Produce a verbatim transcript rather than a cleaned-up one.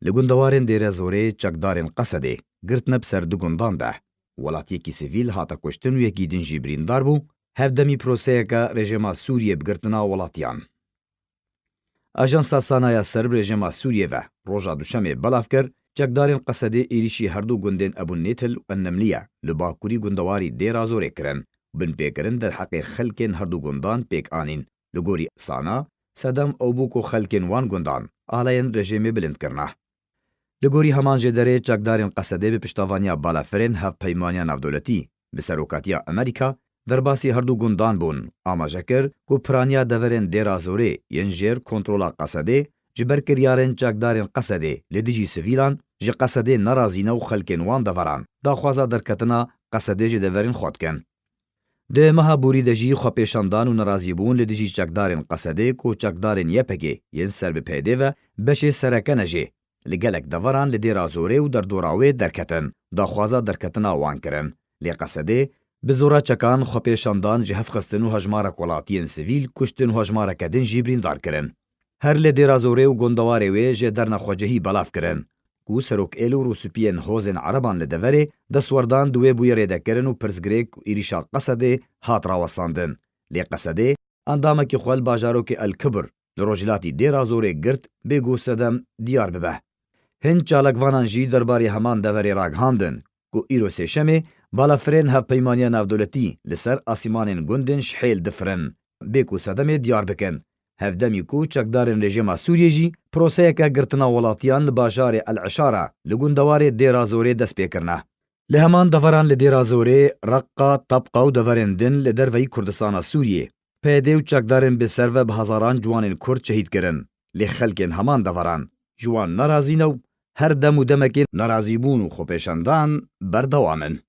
Li gundewarên Dêrezorê çekdarên Qesedê girtine bi ser du gundan de. Welatiyekî sivîl hate kuştin û yekî din jî birîndar bû. Hevdemî proseyeke rejîma Sûriyê bi girtina welatiyan. Ajansa Sana ya Serb rejîma Sûriyê ve roja Duşemê belav kir, çekdarên Qesedê êrîşî herdu gundên Ebû Nêtil û Ennemliye li bakurî gundewarî Dêra Zorê kirin. Binpêkirin derheqê xelkên herdu gundan pêk anîn. Li gorî Sana, sedem ew bû ku xelkên wan gundan aleyên rejîmê bilind kirine. Li gorî heman jêderê, çekdarên Qesedê bi piştavaniya balafirên Hevpeymaniya Navdewletî bi serokatiya Amerîka derbasî herdu gundan bûn. Amaje kir ku piraniya deverên Dêra Zorê yên jêr kontrola Qesedê ji ber kiryarên çekdarên Qesedê li dijî sivîlan ji Qesedê nerazî ne û xelkên wan deveran daxwaza derketina Qesedê ji deverên xwe dikin. Di meha borî de jî xwepêşandan û nerazîbûn li dijî çekdarên Qesedê ku çekdarên Y P G yên ser bi P Y D ve beşê sereke ne jê, li gelek deveran li Dêra Zorê û derdora wê derketin, daxwaza derketina wan kirin. Lê Qesedê bi zora çekan xwepêşandan ji hev xistin û hejmarek welatiyên sivîl kuştin û hejmareke din jî birîndar kirin. Her li Dêra Zorê û gundewarê wê jêderna xwecihî belav kirin ku serokêl û rûspiyên hozên ereban li deverê destwerdan di wê bûyerê de kirin û pirsgirêk û êrîşa Qesedê hat rawestandin. Lê Qesedê endamekî xwe li bajarokê El Kibir li rojhilatî Dêra Zorê girt, bêguh sedem diyar bibe. Hin çalakvanan jî derbarê heman deverê ragihandin ku îro Sêşemê balafirên Hevpeymaniya Navdewletî li ser asîmanên gundên Şihêl difirin, bê ku sedemê diyar bikin. Hevdemî ku çekdarên rejîma Sûriyê jî proseyeke girtina welatiyan li bajarê El Eşara li gundewarê Dêra Zorê dest pê kirine. Li heman deveran li Dêra Zorê, Reqqa, Tebqa û deverên din li derveyî Kurdistana Sûriyê, P Y D û çekdarên bêserve bi hezaran ciwanên Kurd şehîd kirin. Lê xelkên heman deveran ji wan nerazî ne û her dem û demekê nerazîbûn û xwepêşandan berdewam in.